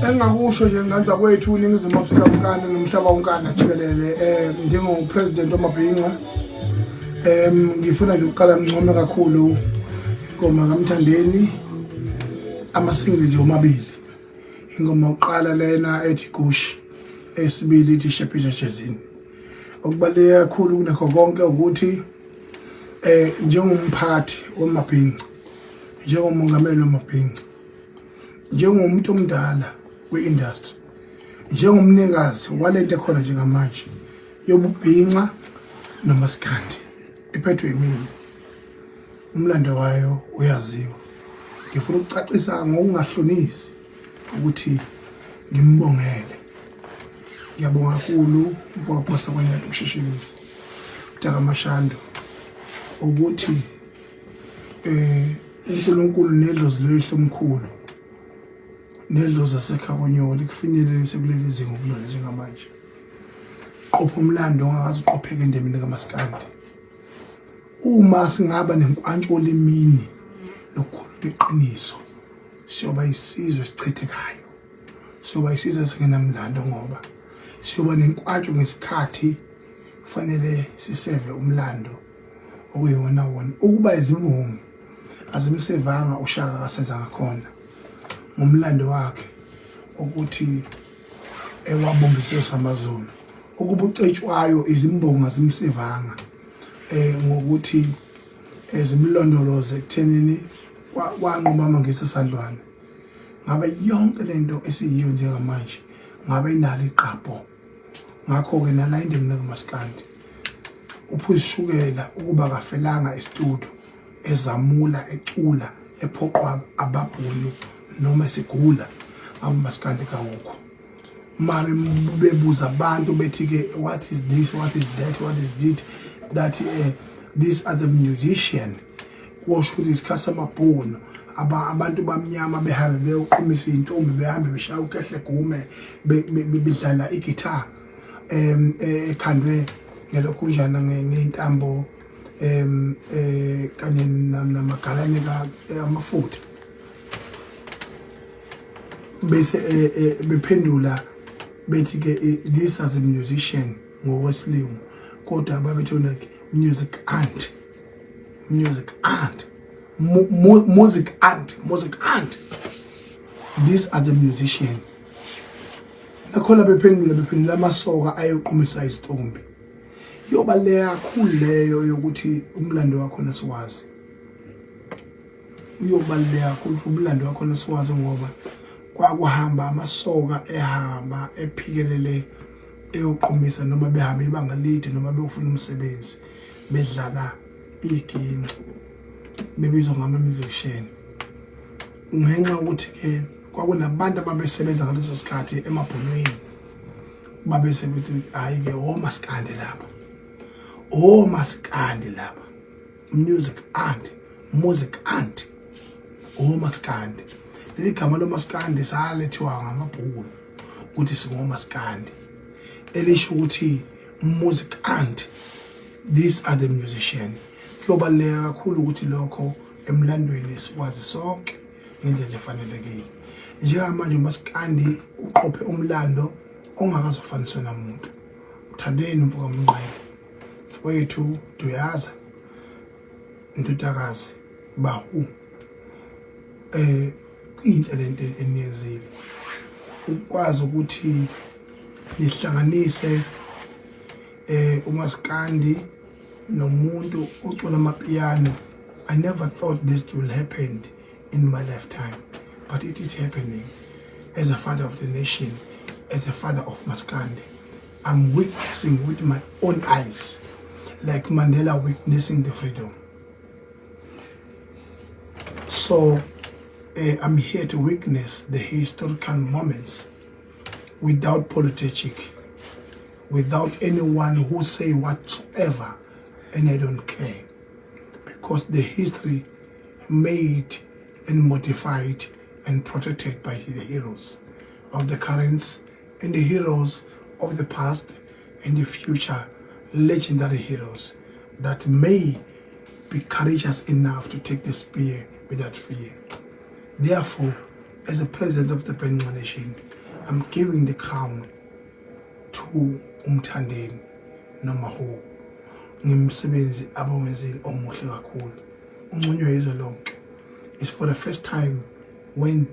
Engingakusho nje ngane zakwethu, iNingizimu Afrika wonkana nomhlaba wonkana jikelele, njengo-president wamabhinca, ngifuna nje ukuqala ngincome kakhulu ingoma kaMthandeni, ama-single nje omabili. Ingoma yokuqala lena ethi Gushi, esibili ithi Shephisa Jezini. Okubaluleke kakhulu kunakho konke ukuthi njengomphathi wamabhinca, njengomongameli wamabhinca, njengomuntu omdala kwi-industry, njengomnikazi walento ekhona njengamanje yobubhinca nomasikandi iphethwe yimina, umlando wayo uyaziwa. Ngifuna ukucacisa ngokungahlonisi ukuthi ngimbongele. Ngiyabonga kakhulu mfowethu Kwanyana uMshishinizi Mntakamashando ukuthi uNkulunkulu nedlozi loyihlo omkhulu nedlozi asekhaya likufinyelelise kuleli zinga okulona njengamanje. Qopha umlando ongakaze uqopheke endimeni kamaskandi. Uma singaba nenkwantsho olimini lokukhuluma iqiniso, siyoba isizwe esichithekayo, siyoba isizwe esingenamlando, ngoba siyoba nenkwantsho ngesikhathi kufanele siseve umlando okuyiwona wona. Ukuba izimbongi azimsevanga uShaka kasenza ngakhona ngomlando wakhe ukuthi ewabumba isizwe samaZulu, ukuba uCetshwayo izimbongi azimsevanga ngokuthi zimlondoloze ekuthenini wanqoba amaNgisi esandlwane, ngabe yonke lento esiyiyo njengamanje ngabe inalo iqapho. Ngakho-ke nala indima kamaskandi uphuzishukela ukuba kafelanga e-studio ezamula ecula ephoqwa ababhunu noma esigula, ngabe umaskandi kawukho. Uma bebuza abantu bethi-ke, "What is this? What is that? What is it that these are the musician?" Kusho ukuthi isikhathi samabhunu, abantu bamnyama behambe beyoqomisa iy'ntombi, behambe beshaya ukhehle gume, bedlala i-guitar ekhandwe ngelokhunjana ngey'ntambo kanye namagalane amafutha, bese bephendula bethi ke, "This as a musician," ngokwesilungu, kodwa babethi like music aunt, music aunt, music aunt, music aunt, these are the musician. Nakhona bephendula amasoka ayoqhumisa izitombi. Iyobaluleka kakhulu leyo yokuthi umlando wakhona siwazi. Uyobaluleka kakhulu ukuthi umlando wakhona siwazi, ngoba kwakuhamba amasoka ehamba ephikelele eyoqhumisa, noma behamba ibanga lide, noma beyofuna umsebenzi, bedlala iginci, bebizwa ngama-musician, ngenxa yokuthi-ke kwakunabantu ababesebenza ngaleso sikhathi emabhonweni, babese bethi, "Hhayi-ke, omasikandi laba, omasikandi laba, music aunt, music aunt, omasikandi." Leli gama lomasikandi salethiwa ngamabhunu ukuthi singomasikandi, elisho ukuthi music aunt, these are the musician. Kuyobaluleka kakhulu ukuthi lokho emlandweni sikwazi sonke ngendlela efanelekile. Njengamanje umasikandi uqophe umlando ongakaze ufaniswe namuntu. Mthandeni mfoka Mnqele, mfowethu Duyaza, ndodakazi bahu, inhle lento eniyenzile ukwazi ukuthi nihlanganise umasikandi nomuntu ocula amapiano. I never thought this will happen in my lifetime, but it is happening. As a father of the nation, as a father of maskandi, I'm witnessing with my own eyes, like Mandela witnessing the freedom. So I'm here to witness the historical moments without politic, without anyone who say whatsoever, and I don't care, because the history made and modified and protected by the heroes of the currents and the heroes of the past and the future, legendary heroes that may be courageous enough to take the spear without fear. Therefore, as the president of the Benga Nation, I'm giving the crown to uMthandeni noMahu ngemisebenzi abawenzile omuhle kakhulu, unconywe izwe lonke. It's for the first time when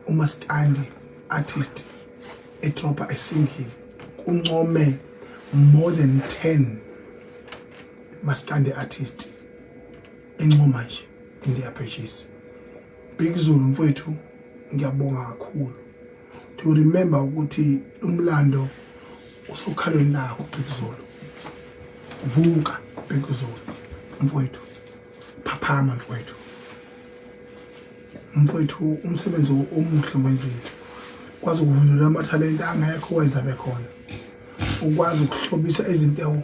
umaskandi artist edropa a single, kuncome more than 10 maskandi artist encoma nje in their pages. Big Zulu mfowethu, ngiyabonga kakhulu to remember ukuthi umlando usokhalweni lakho. Big Zulu, vuka. Big Zulu mfowethu, phaphama mfowethu. Mfowethu, umsebenzi omuhle wenzile, kwazi ukuvundulula amathalente angekho, wenza bekhona, ukwazi ukuhlobisa izinto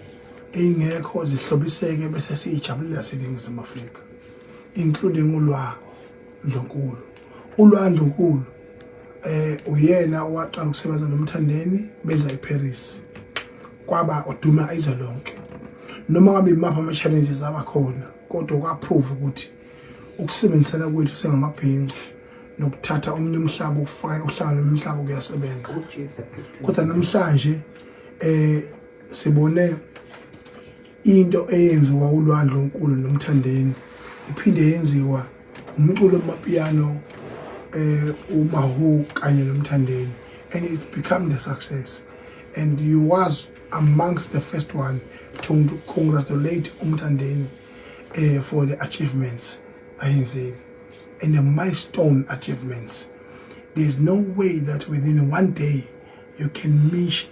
ey'ngekho zihlobiseke bese siyijabulela seNingizimu Afrika, including uLwa Ndlunkulu. ULwa Ndlunkulu uyena owaqala ukusebenza noMthandeni beza eParis, kwaba oduma izwe lonke. Noma ngabe imaphi ama-challenges abakhona, kodwa kwaprove ukuthi ukusebenzisana kwethu sengamabhinca nokuthatha omunye umhlaba ukufaka uhlanga nomhlaba kuyasebenza. Kodwa namhlanje sibone into eyenziwa uLwa Ndlunkulu noMthandeni iphinde yenziwa umculo wamapiano uMahu kanye noMthandeni, and it become the success, and you was amongst the first one to congratulate uMthandeni for the achievements ayenzile and the milestone achievements. There's no way that within one day you can reach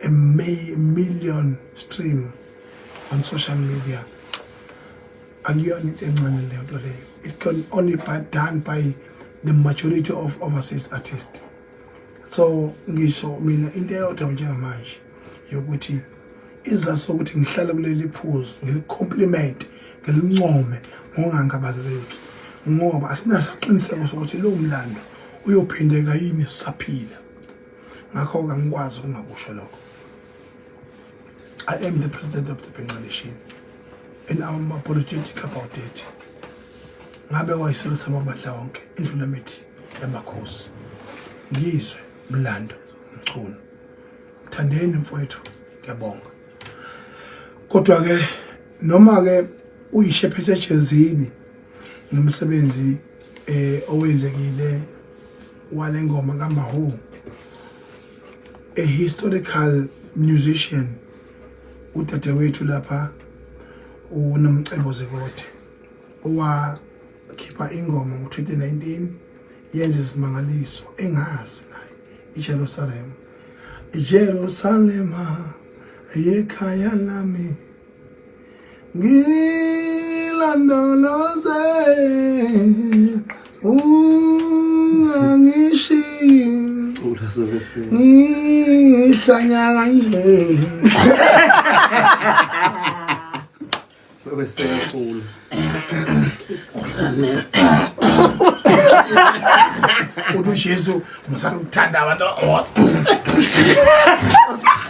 a million stream on social media. Akuyona into encane leyo nto leyo. It can only be done by the majority of overseas artists. So ngisho mina into eyodwa njengamanje yokuthi isizathu sokuthi ngihlale kuleli phuzu, ngilicompliment, ngilincome ngokungangabazeki, ngoba asinaso isiqiniseko sokuthi lowo mlando uyophindeka yini sisaphila. Ngakho-ke angikwazi ukungakusho lokho. I am the president of the Benga Nation and I'm apologetic about it. Ngabe wayisilo samabandla wonke, indlulamithi yamakhosi, ngizwe mlando Mchunu. Mthandeni mfowethu, ngiyabonga. Kodwa ke noma ke uyishephethe ejezini ngomsebenzi owenzekile wale ngoma kaMahu, a historical musician, udadewethu lapha uNomcebo Zikode, owakhipha ingoma ngo-2019 yenza izimangaliso engazi naye, iJerusalem, iJerusalema yekhaya lami, ngilondoloze ungangishiyi. Cula sobe ngihlanya kanje. Sobe seyacula. Uthi uJesu, musani ukuthanda abantu,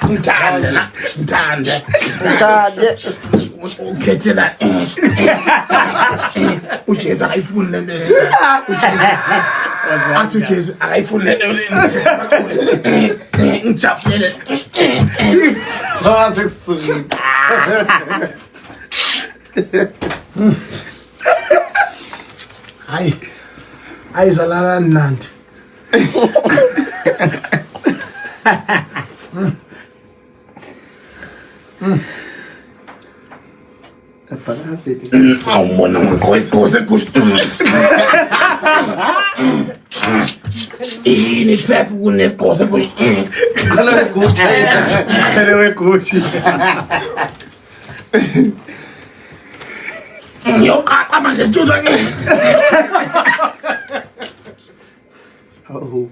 ngithande la, ngithande. Ngithande. Ukhethela uJesu, akayifuni lento. UJesu athi, uJesu akayifuni lento, ngijabulele. Cha, sekusukile. Hayi, ayizalana nandi. Abhalansi. Awubona ngaqoka isigqoko segusha ini trap kunesigqoko segusha. Qhala weGucci. Qhala weGucci. Ngiyoqaqa manje studio. Hawu.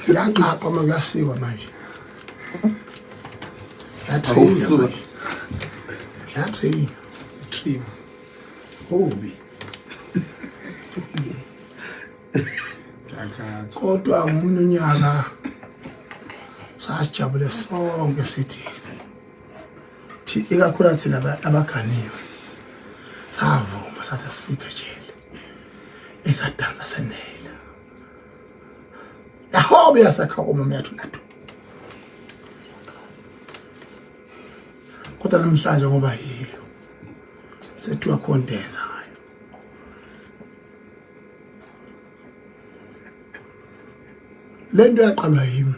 Yaqaqwa uma kuyasiwa manje. Yathina manje. Yathina. Trim. Hobi. Kodwa ngomunye unyaka sasijabule sonke sithi ikakhulu thina abaganiwe savuma sathi asikho ejele esadansa senela yahobe yasakha umama yathu nathu kodwa namhlanje ngoba yiyo sethiwa khondeza ngayo lento yaqalwa yimi.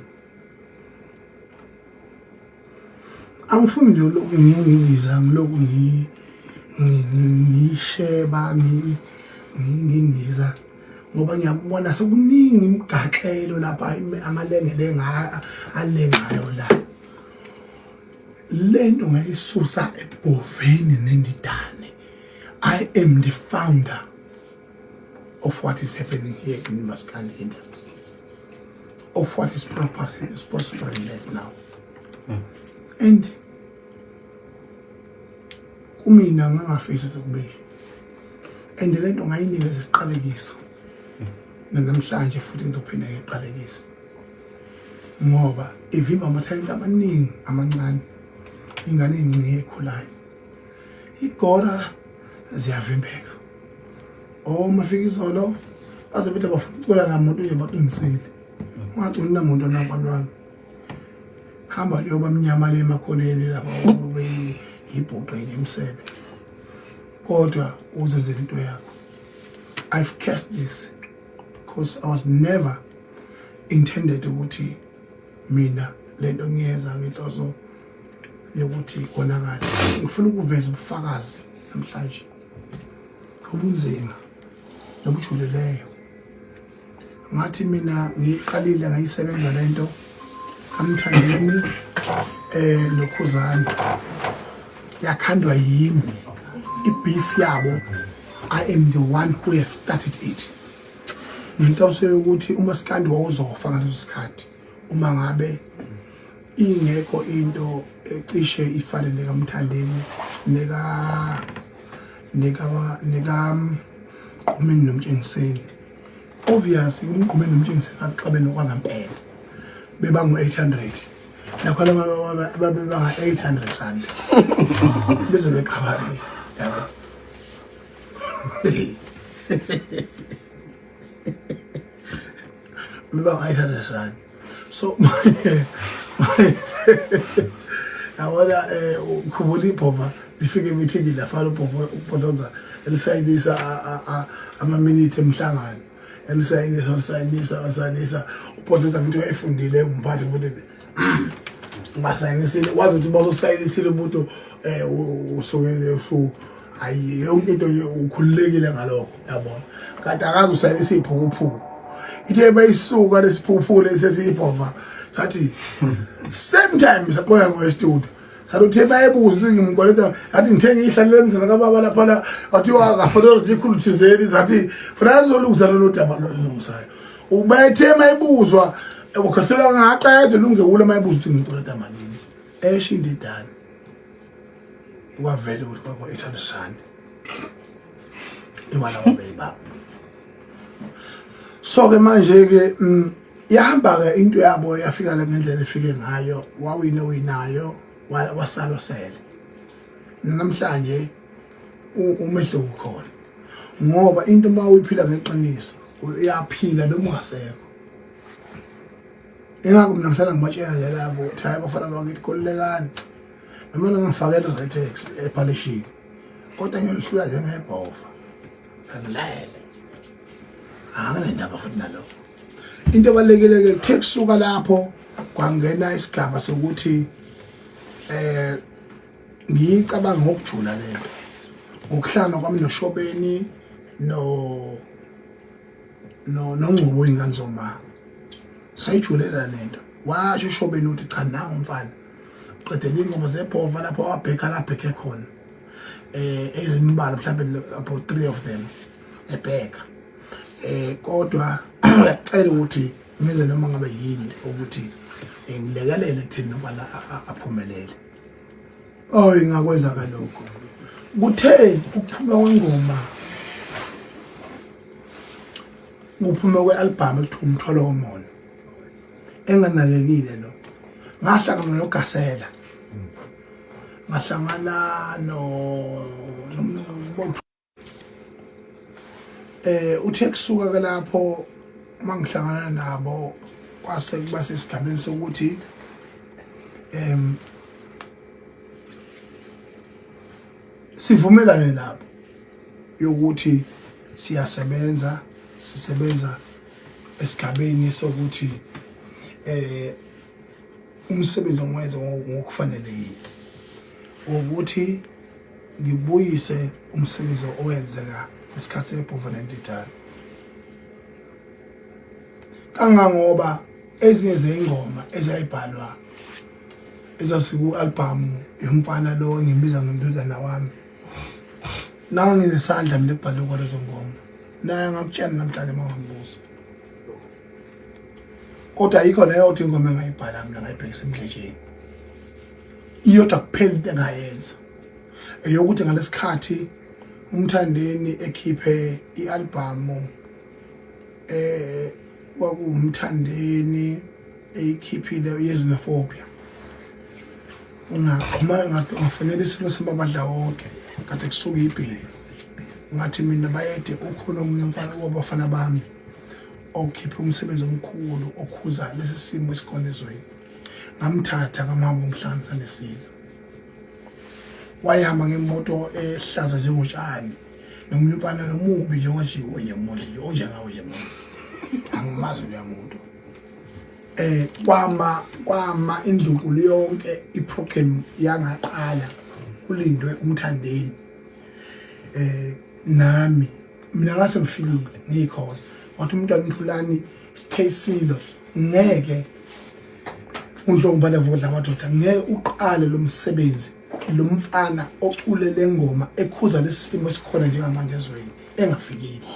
Angifuni nje lokhu ngiyibiza ngilokhu ngiyisheba ngingiza ngoba ngiyabona sekuningi imigaxelo lapha amalengelenga alengayo la. Lento ngayisusa ebhoveni nendidane. I am the founder of what is happening here in Maskandi industry, of what is prospering right now. And kumina ngangafisa ukuthi kube and le nto ngayinikeza isiqalekiso namhlanje futhi ngizophinda ngiqalekise ngoba ivimba amathalente amaningi amancane, ingane ezincike ekhulayo igora ziyavimbeka. Oh, mafika izolo baze bethi abafuna ukucula namuntu nje, baqinisile. Ungaculi namuntu nabantwana, hamba yoba mnyama le emakhoneni lapha ube yibhuqe nje emsebe, kodwa uzenzele into yakho. I've cast this because I was never intended ukuthi mina lento ngiyenza ngenhloso yokuthi konakale. Ngifuna ukuveza ubufakazi namhlanje obunzima nobujulileyo. Ngathi mina ngiyiqalile ngayisebenza lento kaMthandeni noKhuzani, yakhandwa yimi i-beef yabo. I am the one who have started it ngenhloso yokuthi umasikandi wawuzofa ngaleso sikhathi uma ngabe ingekho into ecishe ifane nekaMthandeni neka neka neka Mgqumeni noMtshengiseni. Obviously uMgqumeni noMtshengiseni baxabene okwangampela, bebangu-800 nakhona babebanga 800 rand beze bexabanile, yabo. Bebanga 800 rand. So yabona, ukhumbula ibhova lifike emithingini lapha, ubhova ubhodloza elisayinisa amaminithi emhlangano, elisayinisa lisayinisa lisayinisa ubhodloza ukuthi wayefundile umphathi futhi basayinisile, wazi ukuthi bazosayinisile umuntu usuke usu hayi yonke into nje ukhululekile ngalokho, yabona. Kanti akazi usayinisa iphukuphuku. Ithe bayisuka lesiphukuphuku lesi esiyibhova, sathi same time saqola ngoye studio, sathi uthe bayebuza ukuthi ngimkweleta, athi ngithe ngiyihlalele emzini kababa laphana, kwathiwa akafanele ukuthi ikhulu thizeni, sathi fanele lizolungisa lolu daba lolungisayo. Ubethe mayibuzwa ukhohlelwa ngaqede lungewula mayibuza ukuthi ngimkweleta malini, esho indidane kwavele ukuthi kwakho 800 rand imali ababeyibamba. So ke manje ke yahamba ke into yabo, yafika la ngendlela efike ngayo, wawina winayo wasala sele. Namhlanje umehluko ukhona ngoba into uma uyiphila ngeqiniso uyaphila noma ungasekho. Ingakho mina ngihlala ngibatshela nje labo ukuthi hayi bafana bakithi, khululekani, noma ningangifakela i-Retex ephalishini kodwa ngiyonihlula njengebhova, angilayele, anginendaba futhi nalokho. Into ebalulekile-ke kuthe kusuka lapho kwangena isigaba sokuthi ngiyicabanga ngokujula lento ngokuhlangana kwami noShobeni no no noNgcubo ingane zoma, sayijulela lento. Washo uShobeni ukuthi cha, nangu umfana uqedela iy'ngoma zebhova lapho wabhekha la abhekhe khona. Ezimbalwa mhlawumbe about 3 of them ebheka. Kodwa uyacela ukuthi ngenze noma ngabe yini ukuthi ngilekelele kuthini noma aphumelele. Oh ingakwenza kalokho. Kuthe ukuphuma kwengoma kuphuma kwe-album ekuthiwa Umthwalo Womona enganakekile lo ngahlangana noGasela ngahlangana no uthe kusuka ke lapho mangihlangana nabo kwase kuba sesigabeni sokuthi sivumelane nabo yokuthi siyasebenza sisebenza esigabeni sokuthi umsebenzi ongiwenza ngokufanelekile ukuthi ngibuyise umsebenzi owenzeka ngesikhathi sebhova nendidane kangangoba ezinye zey'ngoma ezayibhalwa ezasiku-albhamu yomfana lo engimbiza ngendodana wami nanginesandla mina ekubhaleni kwalezo ngoma naye angakutshela namhlanje uma ungambuza kodwa ayikho neyodwa ingoma engayibhala mina ngayibhekisa emdletsheni iyodwa kuphela into engayenza eyokuthi ngalesikhathi uMthandeni ekhiphe i-albhamu kwakuwuMthandeni eyikhiphile yezinophobia ngaxhumana ngafonela isilo semabadla wonke kade kusuka ibhili ngathi mina bayede ukhona omunye umfana wabafana bami okhiphe umsebenzi omkhulu okhuza lesi simo esikhona ezweni ngamthatha ngamhamba umhlanganisa nesilo wayehamba ngemoto ehlaza njengotshani nomunye umfana nomubi njengojiwo nje muhle nje onjengawe nje muntu angimazi loya muntu kwama indlunkulu yonke iprogram yangaqala kulindwe uMthandeni nami mina ngase ngifikile ngikhona wathi umntwana uMthulani sithe isilo ngeke uNdlombane vodla amadoda ngeke uqale lo msebenzi lo mfana ocule le ngoma ekhuza lesimo esikhona njengamanje ezweni engafikile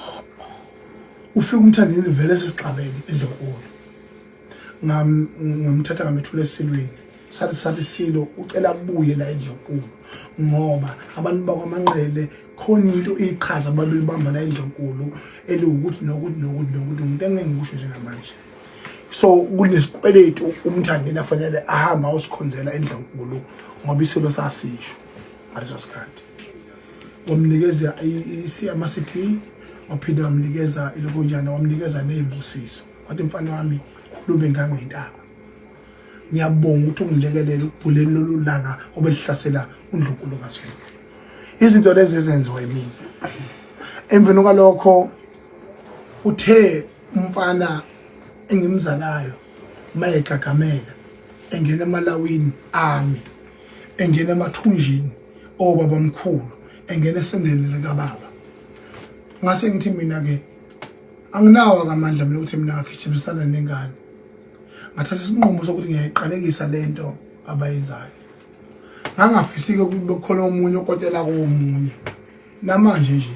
ufika uMthandeni vele sesixabene endlunkulu ngamthatha ngamethula esilweni sathi silo ucela abuye la endlunkulu ngoba abantu bakwaManqele khona into iqhaza ababelibamba la endlunkulu eliwukuthi nokuthi nokuthi nokuthi nokuthi engeke ngikusho njengamanje so kunesikweletu uMthandeni afanele ahambe ayosikhonzela endlunkulu ngoba isilo sasisho ngaleso sikhathi wamnikeza ama-CD waphinde wamnikeza ilokonjana wamnikeza ney'busiso wathi mfana wami khulube ngangentaba ngiyabonga ukuthi ungilekelele ukuvuleni lolu laka obelihlasela uNdlunkulu kaZulu izinto lezi ezenziwa yimina emveni kwalokho uthe umfana engimzalayo mayegagamela engena emalawini ami engena emathunjini obaba mkhulu engena esendeni likababa ngase ngithi mina ke anginawo akamandla mina ukuthi mina ngagijibisana nengane ngathatha isinqumo sokuthi ngiyayiqalekisa lento abayenzayo ngangafisike ukuthi bekhona omunye okotela komunye namanje nje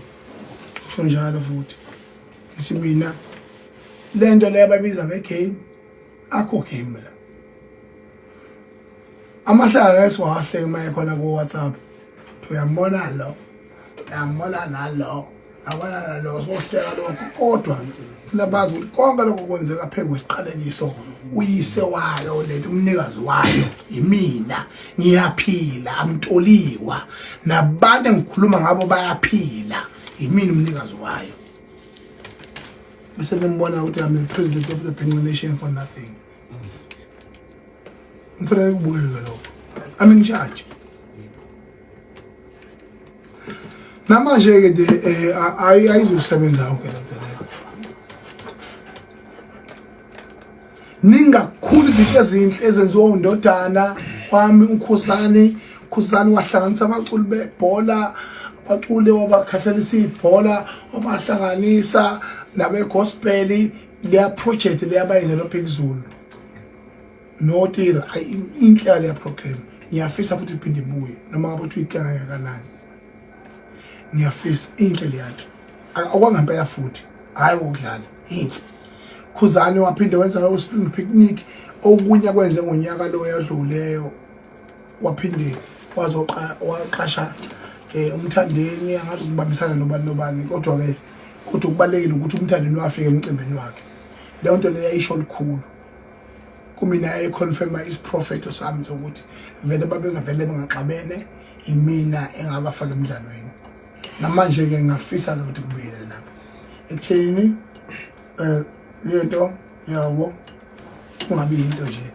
kusho njalo futhi ngithi mina lento le ababiza ngegame akho game la amahlaka esiwahleke uma ekhona ku-WhatsApp uyambona lo uyambona nalo yabona nalo sohleka lokho kodwa funa bazi ukuthi konke lokho kwenzeka phezu kwesiqalekiso uyise wayo lento umnikazi wayo imina ngiyaphila amtoliwa nabantu engikhuluma ngabo bayaphila imina umnikazi wayo bese bembona ukuthi I'm the president of the Bhinca Nation for nothing ngifanele kubukeke lokho I'm in charge namanje ke nje ayizusebenza yonke lento leyo ningakhulu izinto ezinhle ezenziwa undodana kwami uKhusani Khusani wahlanganisa abaculi bebhola abaculi wabakhathalisa ibhola wabahlanganisa nabe gospel leya project leya bayenze noBig Zulu notira inhle leya program ngiyafisa futhi iphinde ibuye noma ngabe uthi uyinkinga kangakanani. Ngiyafisa inhle leyanto. Okwangempela futhi hayi ukudlala inhle. Khuzani waphinde wenza uSpring Picnic okunye kwenze ngonyaka lo yadluleyo waphinde waqasha uMthandeni angazi ukubambisana nobani nobani kodwa ke kodwa kubalekile ukuthi uMthandeni wafika emcimbini wakhe. Leyo nto leyo yayisho olukhulu kumina, yayiconfirma isiprofetho sami sokuthi vele babengavele bengaxabene, imina engabafaka emdlalweni. Namanje-ke ngingafisa-ke ukuthi kubuyele lapho ekuthenini lento yawo kungabi yinto nje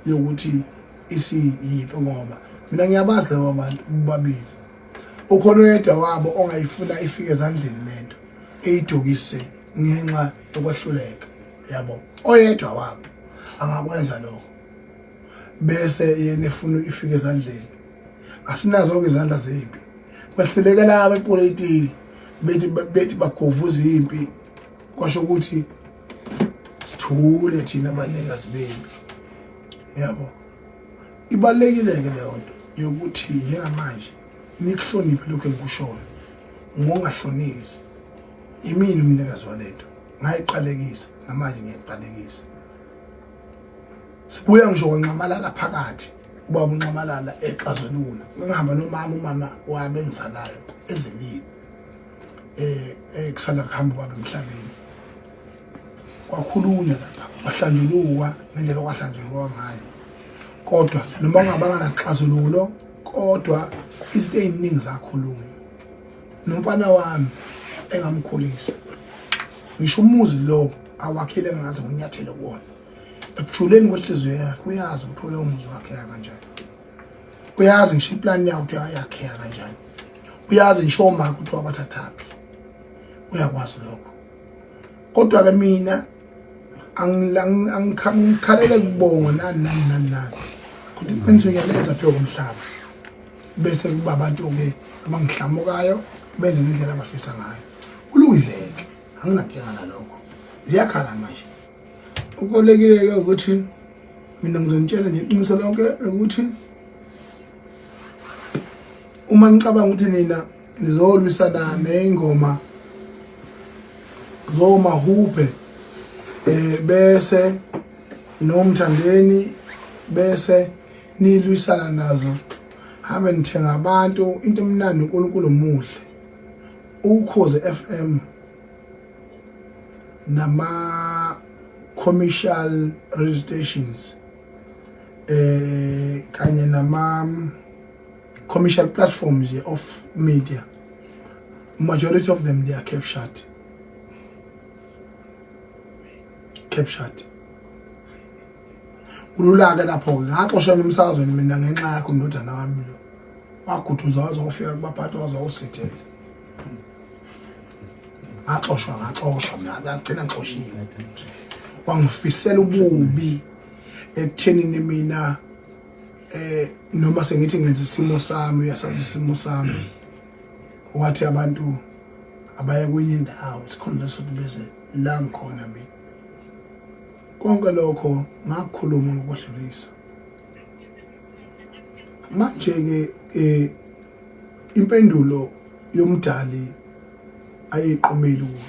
yokuthi isiyimpi, ngoba mina ngiyabazi labo bantu bobabili. Ukhona oyedwa wabo ongayifuna ifike ezandleni lento eyidukise ngenxa yokwehluleka, yabo. Oyedwa wabo angakwenza lokho bese yena efuna ifike ezandleni. Asinazo-ke izandla zempi, kwehluleke laba epolitiki bethi bagovuza impi, kwasho ukuthi sithule thina abanikazi bempi, yabo. Ibalulekile-ke leyo nto yokuthi njengamanje nikuhloniphe lokhu engikushoyo, ngongahlonizi. Imini umnikazi walento ngayiqalekisa, namanje ngiyayiqalekisa. Sibuya ngisho kwanxamalala phakathi, ubaba unxamalala exazulula, ngihamba nomama, umama wabe engizalayo ezelile kusanda kuhamba ubaba emhlabeni. Kwakhulunywa lapha, kwahlanjulukwa ngendlela okwahlanjulukwa ngayo, kodwa noma kungabanga naxazululo, kodwa izinto ey'ningi zakhulunywa. Nomfana wami engamkhulisa, ngisho umuzi lo awakhile engaze nginyathele kuwona, ekujuleni kwenhliziyo yakhe uyazi ukuthi lowo muzi wakheka kanjani, uyazi ngisho iplani yawo ukuthi yakheka kanjani, uyazi ngisho omaka ukuthi wabathathaphi, uyakwazi lokho. Kodwa-ke mina angikhalele kubongo nani nani nani nani, kodwa iqiniso ngiyalenza phezu komhlaba, bese kuba abantu-ke abangihlamukayo benze ngendlela abafisa ngayo. Kulungile-ke, anginankinga nalokho. Ziyakhala manje. Okubalulekile-ke ukuthi mina ngizonitshela nje iqiniso lonke ukuthi uma nicabanga ukuthi nina nizolwisana ney'ngoma zomahuphe bese nomthandeni bese nilwisana nazo, hambe nithenga abantu. Into emnandi, uNkulunkulu muhle. Ukhozi FM nama commercial radio stations kanye nama commercial platforms of media, majority of them, they are captured. Kulula-ke lapho-ke, ngaxoshwa emsakazweni mina ngenxa yakho ndodana wami lo waguduza waze wafika kubaphathi waze wawusithela. Ngaxoshwa, ngaxoshwa mina, ngagcina ngixoshiwe. Wangifisela ububi ekuthenini mina noma sengithi ngenza isimo sami, uyasazi isimo sami. Wathi abantu abaye kwenye indawo, isikhundla sokuthi beze la ngikhona mina. Konke lokho ngakukhuluma ngokwadlulisa. Manje-ke impendulo yomdali ayiqomeli kuwo,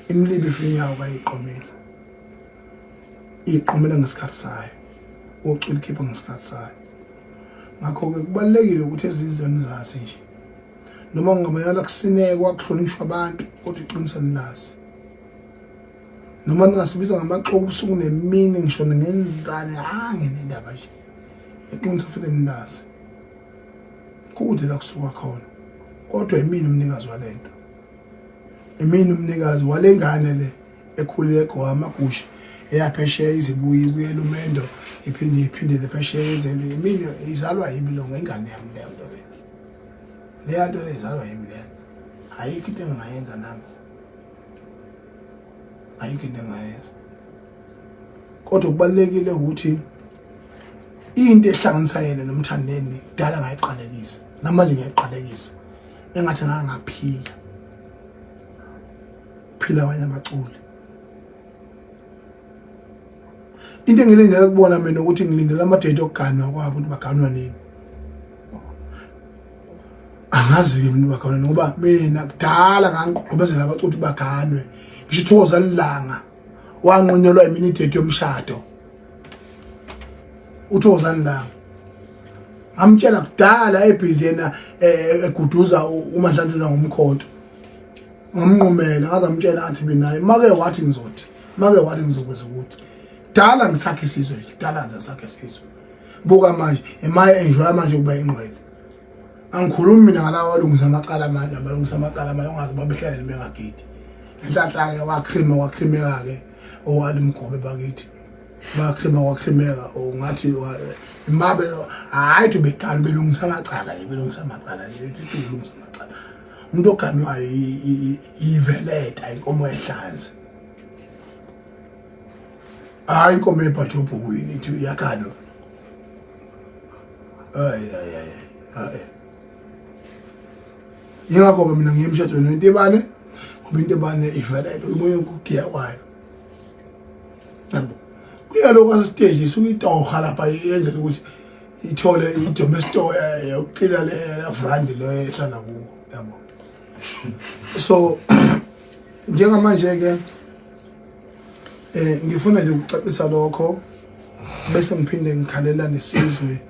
imlibe ifinyawo kayiqomeli, iqomela ngesikhathi sayo, ucula ikhipha ngesikhathi sayo. Ngakho-ke kubalulekile ukuthi ezizweni zazi nje, noma kungabayala kusinekwa kuhlonishwa abantu, kodwa iqiniso nilazi. Noma ningasibiza ngamaxoku ubusuku nemini, ngisho ningenzani, anginendaba nje, iqiniso futhi nilazi. Kude la kusuka khona, kodwa imini umnikazi walento, imini umnikazi wale ngane le ekhulile egqoka amagusha eyaphesheya, izibuye ibuyela umendo, iphinde iphindele phesheya, yenzele imini izalwa yimi lo, ngengane yami leyo nto leyo, leya nto le izalwa yimi leyo. Ayikho into engingayenza nami, ayikho into engingayenza. Kodwa kubalulekile ukuthi into ehlanganisa yena noMthandeni kudala ngayiqalekisa, namanje ngiyayiqalekisa. Engathi ngangaphila phila abanye abaculi. Into engilindele kubona mina ukuthi ngilindele ama-date okuganwa kwabo, ukuthi baganwa nini. Angazi-ke mina bakhona ngoba mina kudala ngangiqhubezela abaculi baganwe. Ngisho ithokoza lilanga wanqunyelwa imini idate yomshado. Uthokozani langa. Ngamtshela kudala ebhizi yena eh, eguduza uMadlantula ngomkhonto. Ngamnqumela ngaze ngamtshela athi mina make wathi ngizothi make wathi ngizokwenza ukuthi dala ngisakhe isizwe nje dala nje ngisakhe isizwe. Buka manje emaye enjoy manje kuba ingqwele. Angikhulumi mina ngalaba abalungisa amacala manje abalungisa amacala manje ongazi babehlele bengagidi. Enhlanhla ke wakhrimeka wakhrimeka ke owalimgobe bakithi. Bakhrimeka wakhrimeka ungathi mabe hayi ukuthi begana belungisa amacala nje belungisa amacala nje ithi ulungisa amacala. Umuntu oganwayo iveleta inkomo ehlanzi. Hayi inkomo ebhajobhukwini ithi iyaganwa. Ay ay ay ay. Yingakho ke mina ngiye emshadweni wentibane ngoba intibane ivela umoya ukugiya kwayo. Yabo. Kuya lokho stage isuke itoha lapha yenzela ukuthi ithole idomesto eh, yokuqila le vrandi lo ehlala kuwo yabo. So njengamanje ke eh ngifuna nje ukucacisa lokho bese ngiphinde ngikhalela nesizwe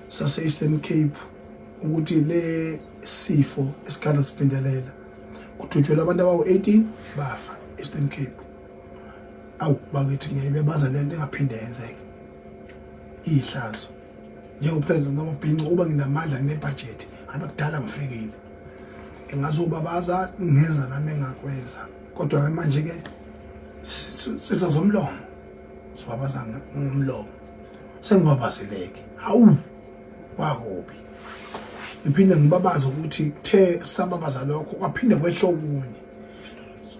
sase Eastern Cape ukuthi le sifo esikhala siphindelela kudutshulwa abantu abawu-18 bafa Eastern Cape. Awu bakithi ngiyayibebaza lento engaphinde yenzeke, iyihlazo. Njengopresident wamabhinca uba nginamandla nginebhajethi ngabe kudala ngifikile engazobabaza ngeza nami engakwenza kodwa-ke manje-ke sizwa zomlomo sibabaza ngomlomo sengibabazileke hawu kwakubi ngiphinde ngibabaze ukuthi kuthe sababaza lokho kwaphinde kwehla okunye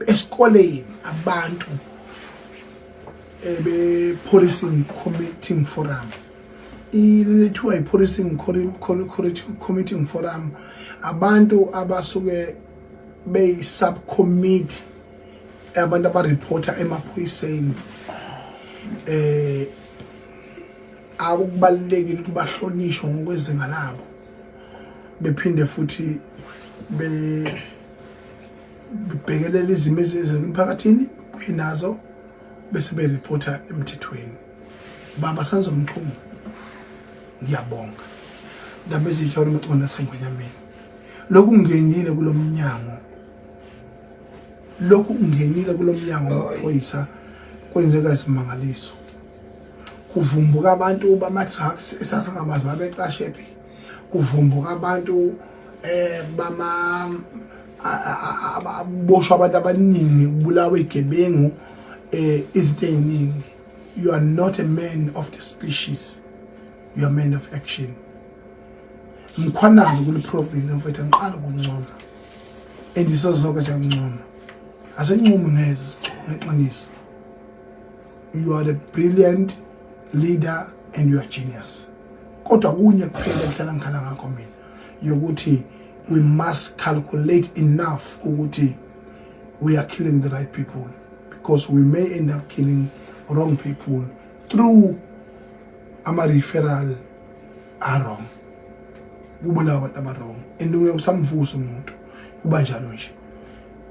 esikoleni abantu ebe-policing committing forum ilithiwa i-policing committing forum abantu abasuke beyi-subcommittee abantu abareporta emaphoyiseni eh akubalekile ukuthi bahlonishwe ngokwezinga labo bephinde futhi be bebhekelela izimo ezisemphakathini nazo bese bereporta emthethweni. Baba Senzo Mchunu ngiyabonga ndaba ezitha wena sengonyameni lokhu ngingenile kulomnyango lokhu ungenile kulomnyango wamaphoyisa kwenzeka isimangaliso kuvumbuka abantu bama-drugs esasingabazi babecashe phi kuvumbuka abantu eh bama aboshwa abantu abaningi kubulawa igebengu eh izinto eziningi. You are not a man of the species, you are a man of action. Mkhwanazi kule province mfethu ngiqala ukuncoma and isizonke siyakuncoma asincomi ngeze sincoma ngeqiniso. You are the brilliant leader and you are genius. Kodwa kunye kuphela engihlala ngikhala ngakho mina yokuthi we must calculate enough ukuthi we are killing the right people because we may end up killing wrong people through ama referral are wrong. Kubulawa abantu aba wrong and uye usamvusa umuntu kuba njalo nje.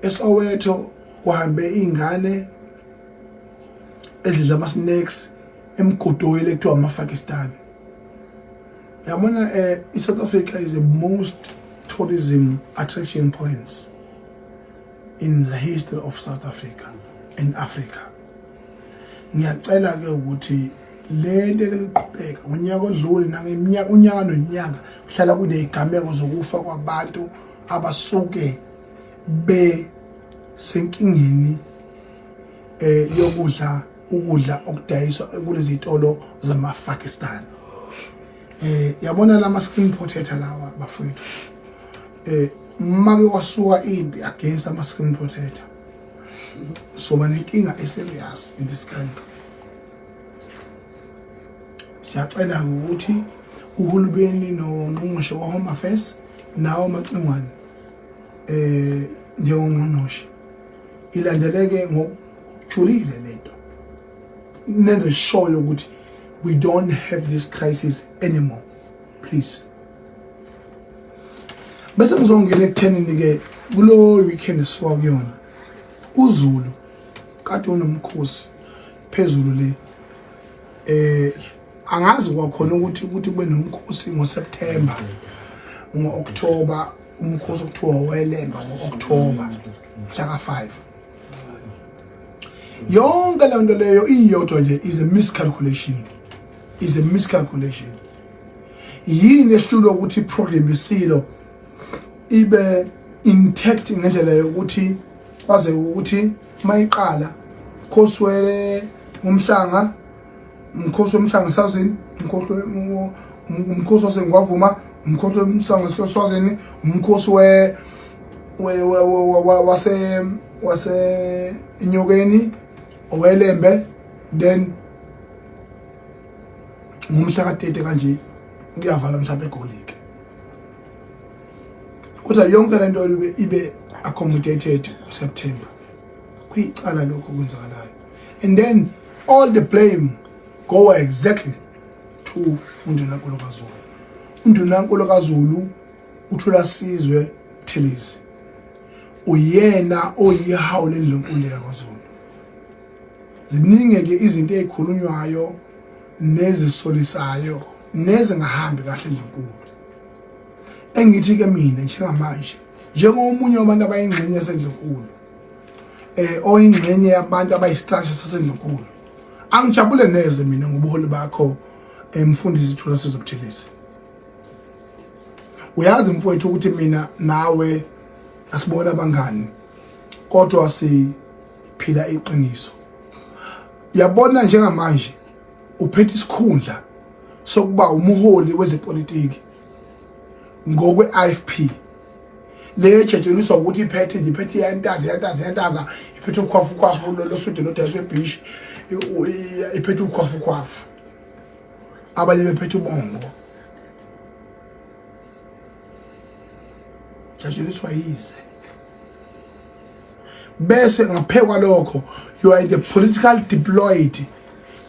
eSoweto kuhambe izingane ezidla ama snacks emgodoyi lekuthiwa amaPakistan. Yabona eh iSouth Africa is the most tourism attraction points in the history of South Africa and Africa. Ngiyacela ke ukuthi le nto eliqhubeka unyaka odlule nangeminyaka unyaka nonyaka kuhlala kunezigameko zokufa kwabantu abasuke besenkingeni eh yokudla ukudla okudayiswa kulezi zitolo zama-Pakistan. Eh yabona lama screen protector lawa bafowethu, eh make kwasuka impi against ama screen protector soba nenkinga eserious in this country. Siyacela ukuthi uhulumeni nongqongqoshe wa Home Affairs nawo amacingwane eh njengongqongqoshe ilandeleke ngokujulile lento nenze sure ukuthi we don't have this crisis anymore, please. Bese ngizongena ekuthenini ke kulo weekend sisuka kuyona. UZulu kade unomkhosi phezulu le. Angazi kwakhona ukuthi kube nomkhosi ngoSeptember, ngo-October, umkhosi okuthiwa welemba ngo-October mhla ka-5. Yonke le nto leyo iyodwa nje is a miscalculation, is a miscalculation. Yini ehlulwa ukuthi iprogram yesilo ibe intact ngendlela yokuthi kwaze ukuthi mayiqala mkhosi womhlanga, umkhosi womhlanga sazini, umkhosi wasengwavuma, umkhosi womhlanga swazini, umkhosi we wase wase enyokeni owelembe, then ngomhla ka-30 kanje kuyavala mhlawumbe egolike. Kodwa yonke le nto ibe accommodated ngoSeptember. Kuyicala lokho okwenzakalayo, and then all the blame go exactly to uNdunankulu kaZulu. UNdunankulu kaZulu uThulasizwe Buthelezi uyena oyihawu lendlunkulu yakwaZulu. Ziningi ke izinto ezikhulunywayo nezisolisayo nezingahambi kahle endlunkulu. Engithi ke mina njengamanje njengomunye wabantu abayingxenye yasendlunkulu, oyingxenye yabantu abayistructure sasendlunkulu, angijabule neze mina ngobuholi bakho mfundisi Thulasizwe Buthelezi. Uyazi mfowethu ukuthi mina nawe asibona abangani, kodwa siphila iqiniso. Yabona njengamanje uphethe isikhundla sokuba umholi wezepolitiki ngokwe-IFP le ejatshuliswa ukuthi iphethe nje, iphethe iyantaza iyantaza iyantaza, iphethe ukhwafukhwafu losude lodayiswe ebhishi, iphethe ukhwafukhwafu, abanye bephethe ubongo. Jatshuliswa yize. Bese ngaphekwa lokho, you are the political deployed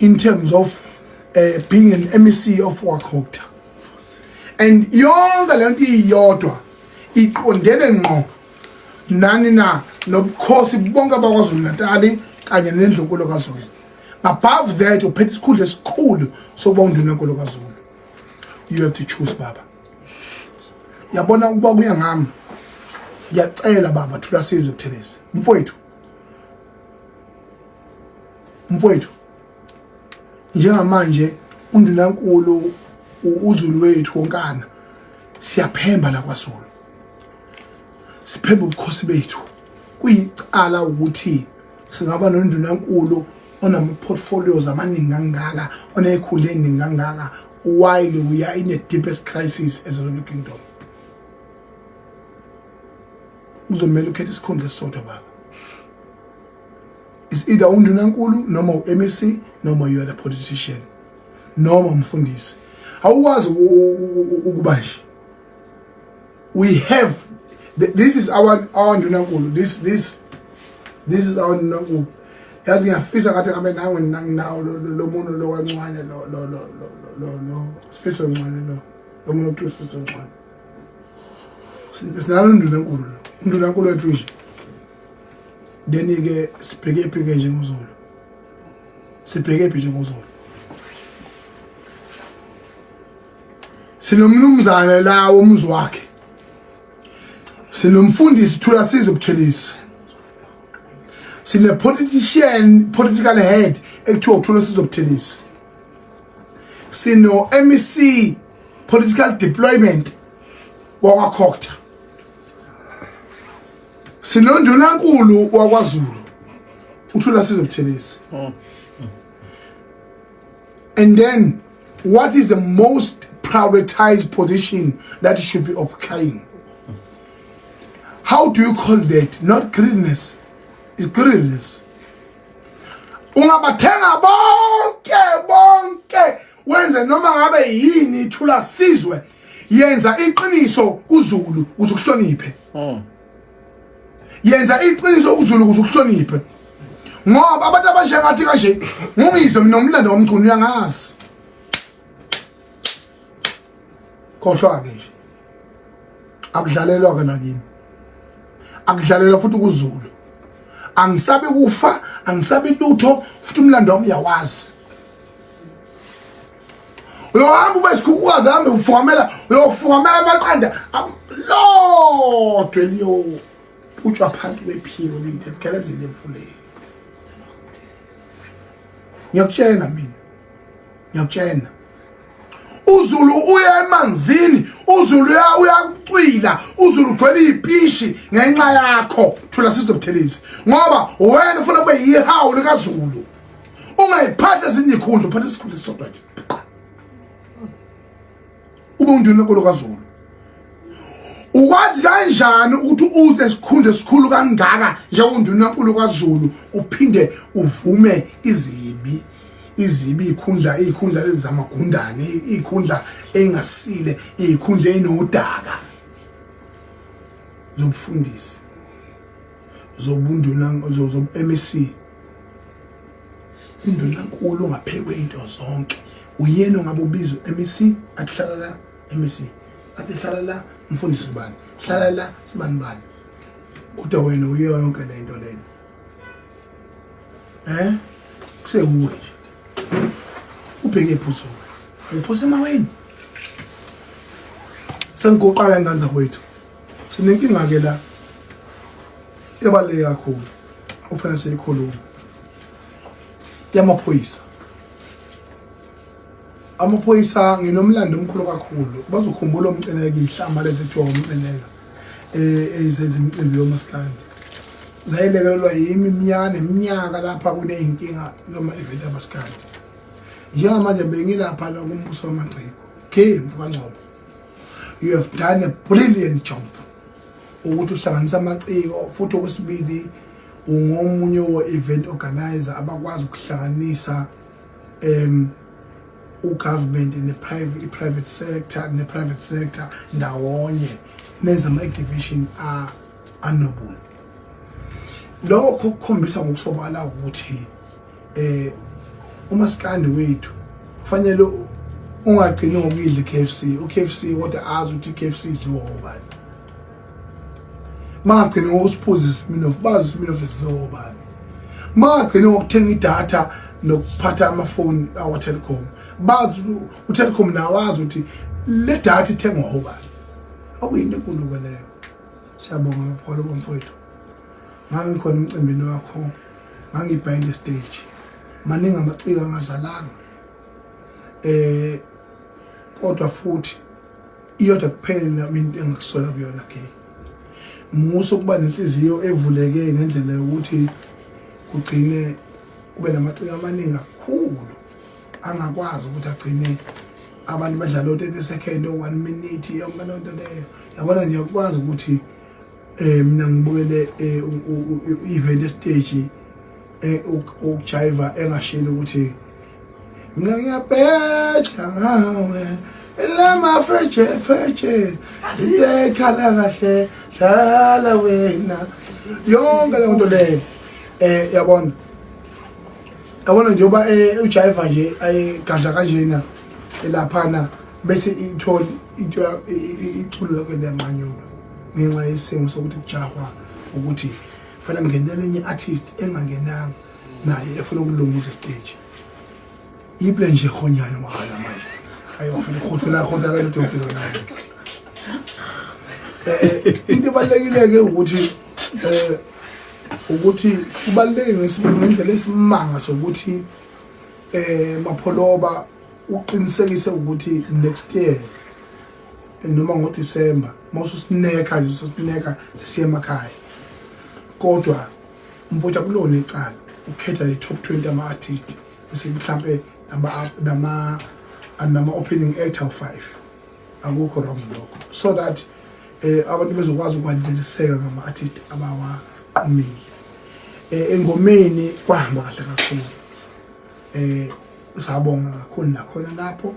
in terms of being an MEC of WACOGTA, and yonke lento iyodwa iqondene ngqo nani na nobukhosi bonke bakwaZulu Natal kanye nendlunkulu kaZulu. Above that, uphethe isikhundla esikhulu sokuba undunankulu kaZulu. You have to choose, baba. Yabona ukuba kuya ngami, ngiyacela baba Thulasizwe Buthelezi, mfowethu, mfowethu, njengamanje undunankulu uZulu wethu wonkana, siyaphemba la kwaZulu, siphemba ubukhosi bethu. Kuyicala ukuthi singaba nondunankulu onama-portfolios amaningi kangaka, oneyikhundla eningi kangaka, while we are in a deepest crisis as a Zulu kingdom. Kuzomele ukhethe isikhundla esisodwa baba. Is either undunankulu noma u-MEC noma you are the politician noma umfundisi. Awukwazi ukuba nje. We have this is our ndunankulu, this is our ndunankulu. Yazi ngiyafisa ngathi ngabe nawe nginawo lo muntu lo kancwane, lo lo lo lo lo lo Sifiso Ncwane, lo muntu okuthiwa Sifiso Ncwane. Sinalo ndunankulu, lo undunankulu wethu nje. Then ke sibheke phi ke njengoZulu? Sibheke phi njengoZulu? Sinomnumzane la womuzi wakhe, sinomfundisi Thulasizwe Buthelezi, sine politician, political head ekuthiwa uThulasizwe Buthelezi, sino MEC political deployment wakwaCogta, sinondunankulu wakwaZulu uThulasizwe Buthelezi. And then what is the most prioritized position that you should be occupying? How do you call that? Not greediness. It's greediness. Ungabathenga bonke bonke, wenze noma ngabe yini, Thulasizwe, yenza iqiniso kuZulu ukuze ukuhloniphe. Yenza iqiniso kuZulu ukuze ukuhloniphe, ngoba abantu abanjengathi kanje ngungizwe mina umlando womculo uyangazi. Khohlwa ke nje. Akudlalelwa ke nakimi, akudlalelwa futhi kuZulu. Angisabi kufa, angisabi lutho, futhi umlando wami uyawazi. Uyohamba ube isikhukhukazi, hambe ufukamela, uyofukamela amaqanda lodwa eliyo utshwa phansi kwephiko lithi kugelezele emfuleni. Ngiyakutshena mina, ngiyakutshena, uZulu uya emanzini, uZulu uyacwila, uZulu ugcwele izipishi ngenxa yakho. Thula Sizwe Buthelezi, ngoba wena ufuna kube yihawu likaZulu. Ungayiphathi ezinye izikhundla, uphathe isikhundla esisodwa nje, ube unduna enkolo kaZulu. Ukwazi kanjani ukuthi uze esikhundla esikhulu kangaka njengonduna enkulu kaZulu uphinde uvume izibi, izibi, ikhundla, ikhundla lezi zamagundane, ikhundla engasile, ikhundla enodaka zobufundisi, zobunduna, zobu MEC? Undunankulu ongaphekwe into zonke uyena ongabe ubiza u-MEC, athi hlala la MEC, athi hlala la mfundisi bani, hlala la sibani bani, kodwa wena uyiyo yonke le nto lena. Kusewuwe nje ubheke ephuzulu, uphose emaweni. Sengiguqa-ke ngane zakwethu, sinenkinga-ke la ebaluleke kakhulu ofanele siyikhulume yamaphoyisa. Amaphoyisa, nginomlando omkhulu kakhulu. Bazokhumbula uMcineka, ihlamba lezi kuthiwa uMcineka, ezenza imicimbi yomaskandi, zayilekelelwa yimi iminyaka neminyaka lapha kuney'nkinga kama-event amaskandi. Njengamanje bengilapha la kumbuso wamaciko ke mfokaNgcobo, you have done a brilliant job ukuthi uhlanganise amaciko, futhi okwesibili ungomunye wo-event organizer abakwazi ukuhlanganisa ugovernment ne-private, i-private sector ne-private sector ndawonye, nenza ama-activation anoble. Lokho kukhombisa ngokusobala ukuthi umaskandi wethu kufanele ungagcini ngokuyidla i-KFC, u-KFC, kodwa azi ukuthi i-KFC idliwa obani. Mangagcini ngokusiphuza iSmirnoff, bazi iSmirnoff isidliwa obani. Mangagcini ngokuthenga idatha nokuphatha amafoni awa-Telkom, bazi u-Telkom nawazi ukuthi le datha ithengwa obani. Okuyinto enkulu-ke leyo. Siyabonga Mapholo bomfowethu, ngangikhona emcimbini wakho, ngangibehind stage, maningi amaciko angadlalanga, kodwa futhi iyodwa kuphela into engakusola kuyona ke, musa ukuba nenhliziyo evuleke ngendlela yokuthi kugcine kube namaciko amaningi kakhulu angakwazi ukuthi agcine abantu badlala o-30 second, o-1 minute, yonke loo nto leyo. Yabona nje, ukwazi ukuthi mina ngibukele i-event stage, ukujiva engashilo ukuthi mina ngiyabheja ngawe lamafeje feje, into ekhala kahle, dlala wena, yonke leyo nto leyo. Yabona, yabona njengoba ujiva nje ayigadla kanjena elaphana, bese ithola into, iculo lakho liyanqanyulwa ngenxa yesimo sokuthi kujahwa ukuthi fanele kungenele enye artist engangenanga naye efuna ukulunguza stage. Iple nje khonyayo mahala manje, ayi bafuna ukhothela khothela lo doti lona. Into ebalekile ke ukuthi kubaluleke ngendlela esimanga sokuthi Mapholoba uqinisekise ukuthi next year noma ngoDisemba mawususineka nje, ususineka sesiya emakhaya. Kodwa mfowethu, akulona icala ukukhetha le top 20 ama-artist, bese mhlampe nama opening act awu-5, akukho wrong lokho, so that abantu bezokwazi ukwaneliseka ngama-artist abawaqomile. Engomeni kwahamba kahle kakhulu, sabonga kakhulu nakhona lapho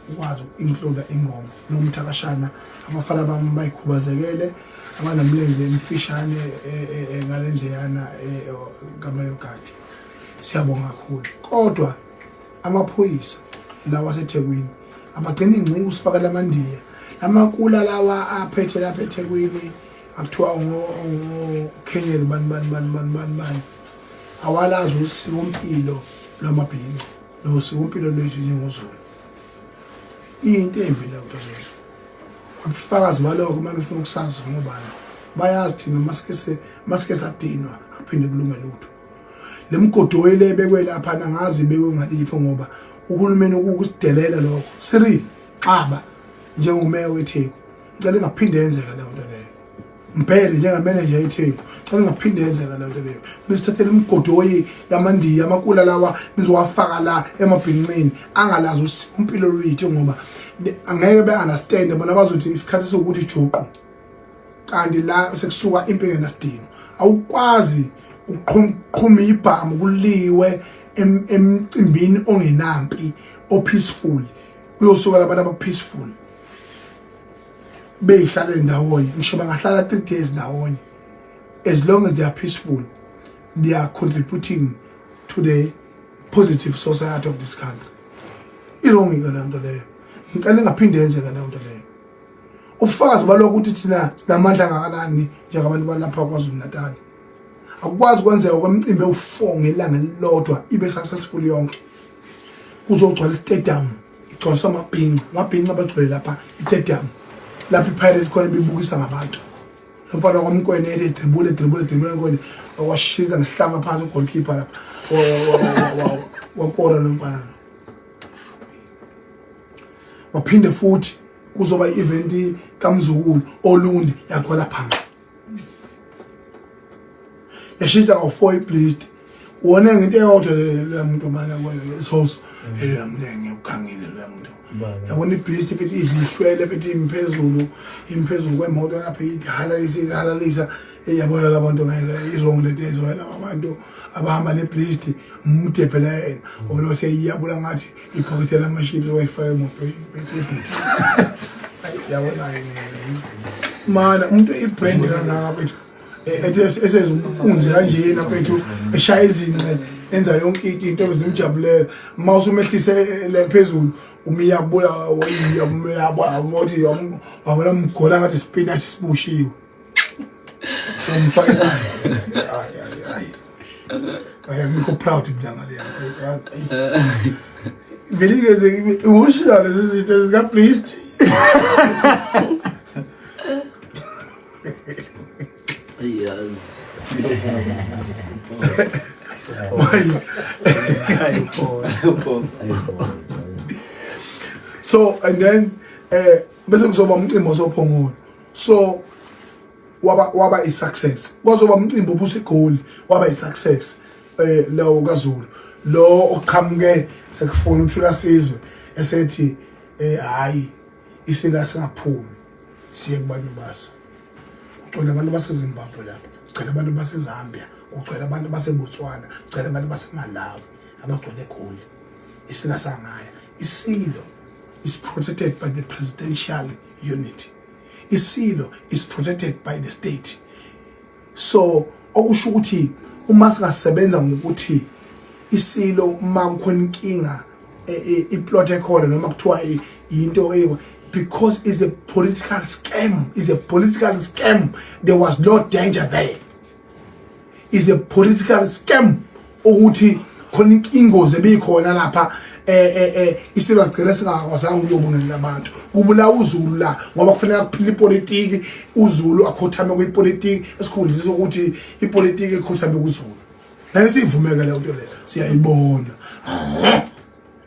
ukwazi uku-include ingoma nomthakashana, abafana bami bayikhubazekele, abanomlenze emfishane ngale ndleyana kamayogadi. Siyabonga kakhulu, kodwa amaphoyisa lawa aseThekwini abagcina ingciki usifakela amandiya. Lamakula lawa aphethe lapha eThekwini akuthiwa ngoKhenyeli bani bani bani bani bani bani awalazi usikompilo lwamabhinca nosikompilo lwethu njengoZulu. Into embi leyo nto leyo. Ubufakazi balokho uma befuna ukusazi ngobani bayazi thina masike masike sadinwa akuphinde kulunge lutho. Le mgodoyi le ebekwe lapha angazi ibekwe ngaliphi ngoba uhulumeni ukusidelela lokho. Cyril Xaba njengomeya weTheku ngicela ingaphinde yenzeka leyo nto leyo. Mbhele njengameneja yeTheku ngicela ingaphinde yenzeka leyo nto leyo. Nisithathele imigodoyi yamandiya amakula lawa nizowafaka la emabhincini angalazi usikompilo lwethu ngoba angeke be-understand bona bazothi isikhathi sokuthi juqu kanti la sekusuka impi engenasidingo. Awukwazi ukuqhuma ibhamu kuliwe emcimbini ongenampi o-peaceful uyosuka labantu aba-peaceful beyihlale ndawonye ngisho bangahlala 3 days ndawonye as long as they are peaceful they are contributing to the positive society of this country. I-wrong ke leyo nto leyo, ngicela ingaphinde yenzeka leyo nto leyo. Ubufakazi balokho ukuthi thina sinamandla angakanani njengabantu balapha KwaZulu Natal. Akukwazi kwenzeka kwemicimbi ewu-4 ngelanga elilodwa ibe successful yonke. Kuzogcwala istadium igcwaliswa amabhinca, amabhinca abagcwele lapha istadium lapho iPirates khona ibibukisa ngabantu. Lo mfana kwaMkwene ethi dribule dribule dribule konje washisa ngesihlama phansi ugoalkeeper lapha wakora lo mfana. Waphinde futhi kuzoba i-event kaMzukulu Olundi yagcwala phanga. Yashintsha kawu-4 iblist. Wona ngento eyodwa leya muntu mana soso leya muntu ngiyokhangile leya muntu. Yabona iblist futhi idla ihlwele futhi imphezulu imphezulu kwemoto lapha ihalalisa ihalalisa yabona labantu ngeke i-wrong lento ezoyela abantu abahamba neblist umude phela yena obona seyiyabula ngathi iphakethe lama-chips wayifaka emotweni ebhuti. Yabona mana umuntu i-brand kangaka mfethu ethi eseza umpunzi kanjena mfethu eshaya izinqe enza yonke into ebezimjabulela uma usumehlise le phezulu umiyabula uyabona wabona mgola ngathi spinach sibushiwe umfakela. Hayi hayi hayi hayi, angikho proud mina ngale vele ke emotional lezi zinto zika please. Yazi. Manje so and then bese kuzoba umcimbi osophongolo so waba i-success kwazoba umcimbi obuseGoli waba i-success lo kaZulu lo oqhamuke sekufuna uthula sizwe esethi hayi isila singaphumi siye kubantu baso. Kugcwele abantu baseZimbabwe lapha, kugcwele abantu baseZambia, kugcwele abantu baseBotswana, kugcwele abantu baseMalawi abagcwele eGoli. Isila sangaya. Isilo is protected by the presidential unit. Isilo is protected by the state. So okusho ukuthi uma singasebenza ngokuthi isilo uma kukhona inkinga iplot ekhona noma kuthiwa into because it's a political scam, it's a political scam. There was no danger there. It's a political scam ukuthi khona ingozi ebikhona lapha isilo sigcine singakwazanga ukuyobongelela abantu. Kubulawa uZulu la ngoba kufanele kuphile ipolitiki, uZulu akhothame kwipolitiki esikhundleni sokuthi ipolitiki ikhothame kuZulu. Ngeke siyivumeke leyo nto leyo, siyayibona.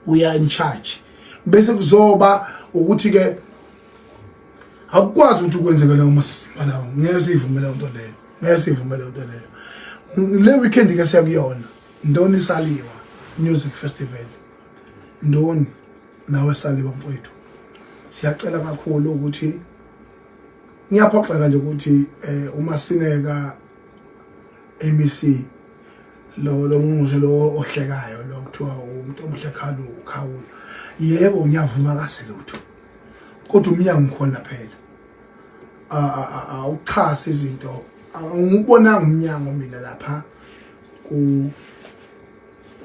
We are in charge. Bese kuzoba ukuthi ke akukwazi ukuthi kwenzeke leyo masima lawo, ngeke siyivumele leyo nto leyo, ngeke siyivumele leyo nto leyo. Le weekend ke siyakuyona Ndoni Saliwa Music Festival. Ndoni nawe Saliwa mfowethu, siyacela kakhulu ukuthi ngiyaphoxeka nje ukuthi uma sineka MEC lo ngqongqoshe lo ohlekayo lo kuthiwa umuntu omuhle khalu ukhawula, yebo ngiyavuma kasilutho kodwa umnyango ukhona phela awuxhasi izinto. Angikubonanga umnyango mina lapha ku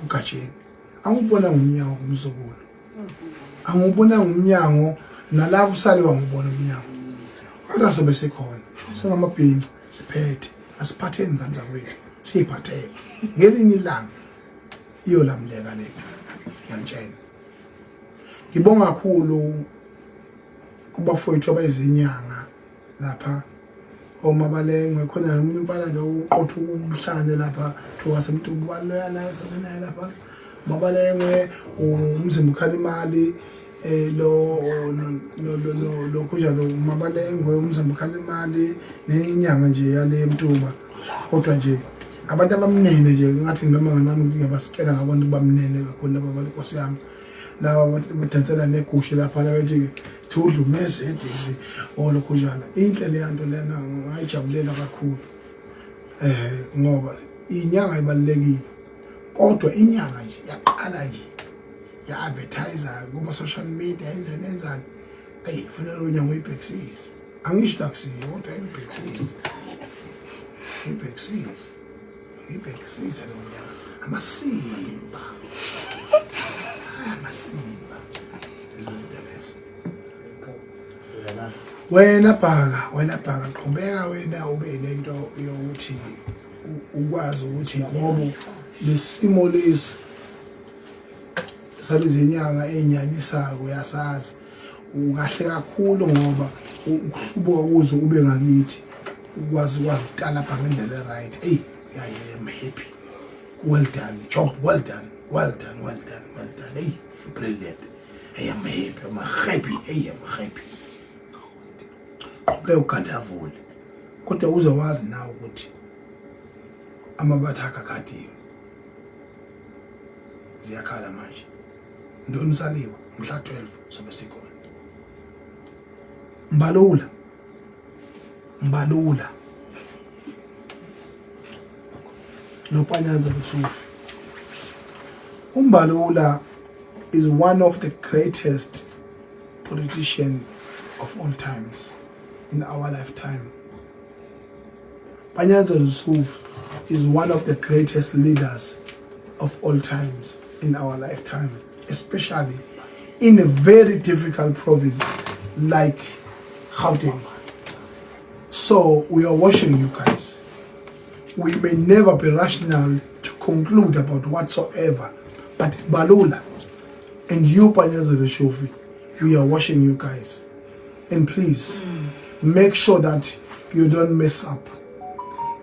uGatsheni, angikubonanga umnyango kumzukulu. Angiwubonanga umnyango nala kusaliwa ngibona umnyango. Kodwa sobe sikhona. Singamabhinca siphethe. Asiphatheni ngane zakwethu. Siyiphathele. Ngelinye ilanga iyolamuleka lento. Ngiyamtshela. Ngibonga kakhulu kubafowethu abayizinyanga lapha omabalengwe khona nomunye umfana nje uqotha ubuhlane lapha kuthiwa wasemtubu ubani loya naye sasenaye lapha mabalengwe umzimba ukhala imali eh lo no lokhu njalo mabalengwe umzimba ukhala imali nenyanga nje yale mtuba kodwa nje abantu abamnene nje ngathi noma nami ngiyabasikela ngabantu bamnene kakhulu laba bantu nkosi yami laba badansela negusha lapha labethi thudla uMercedes olokhunjana inhle leya nto lena ngayijabulela kakhulu eh ngoba inyanga ibalulekile kodwa inyanga nje yaqala nje ya advertiser kuma social media yenze nenzani ayi fanele unyanga uyibhekisise angisho akusiyo kodwa uyibhekisise uyibhekisise Ngibhekisise lo nyaka. Amasimba. Amasimba. Lezo zinto lezo. Wena bhaka, wena bhaka qhubeka wena ube nento yokuthi ukwazi ukuthi ngoba lesimo lesi salezinyanga ezinyanyisayo uyasazi ukahle kakhulu ngoba ukuhlubuka kuze ube ngakithi ukwazi ukwazi ukutalabha ngendlela e-right eyi I am happy well done job well done well done well done well done hey brilliant hey I'm happy I'm happy hey I'm happy qhubeka ugandavule kodwa uze wazi nawe ukuthi amabatha akhe akadiwe ziyakhala manje ntoni saliwa mhla 12 sobe sikhona mbalula mbalula nopanyanza lusufi umbalula is one of the greatest politician of all times in our lifetime Panyaza Lesufi is one of the greatest leaders of all times in our lifetime, especially in a very difficult province like Gauteng. So we are watching you guys. We may never be rational to conclude about whatsoever, but Balula and you, Panyaza Lesufi, we are watching you guys. And please make sure that you don't mess up.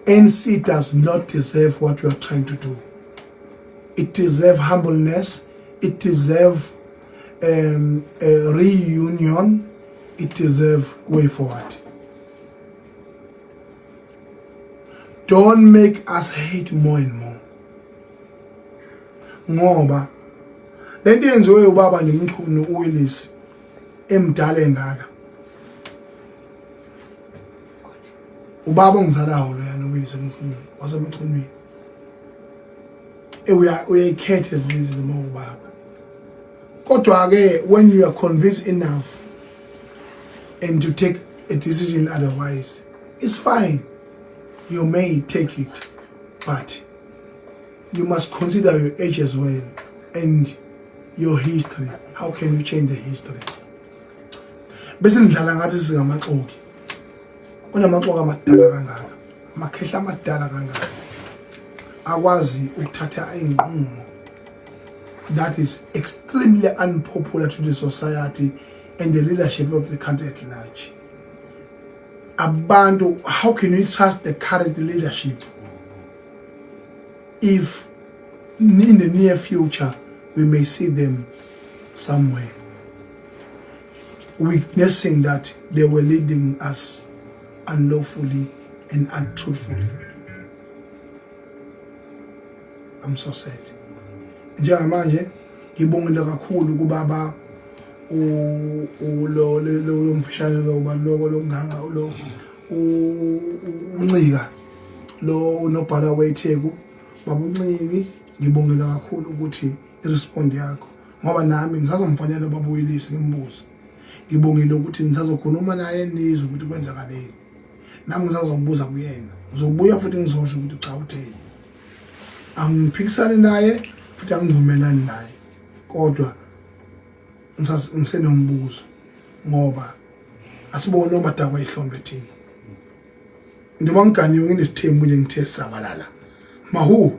NC does not deserve what you are trying to do. It deserves humbleness. It deserves a reunion. It deserves way forward. Don't make us hate more and more. Ngoba lento yenziwe ubaba nje uMchunu uWillis emdala engaka. Ubaba ongizalayo lo yana uWillis Mchunu wasemchunwini. Uya uyayikhetha ezinye izinto uma ubaba. Kodwa ke when you are convinced enough and to take a decision otherwise it's fine you may take it but you must consider your age as well and your history how can you change the history bese nidlala ngathi singamaxoki unamaxoki amadala kangaka amakhehla amadala kangaka akwazi ukuthatha inqumo that is extremely unpopular to the society and the leadership of the country at large abantu how can we trust the current leadership if in the near future we may see them somewhere witnessing that they were leading us unlawfully and untruthfully I'm so sad njengamanje ngibongile kakhulu kubaba lo lo mfishane lo baloko longanga lo uncika lo unobhala weTheku baba uNciki ngibongela kakhulu ukuthi irespond yakho ngoba nami ngisazomfonela ubaba uWillis ngimbuze ngibongile ukuthi ngisazokhuluma naye nizwe ukuthi kwenzakaleni nami ngisazobuza kuyena ngizobuya futhi ngizosho ukuthi cha utheni angiphikisani naye futhi angivumelani naye kodwa Ngisenombuzo ngoba asibone omadakwa ihlombe thina. Njengoba ngiganiwe nginesithembu nje ngithe sabalala. Mahu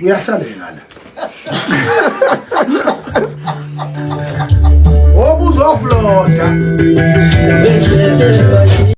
uyahlaleka la. Ngoba uzofloda.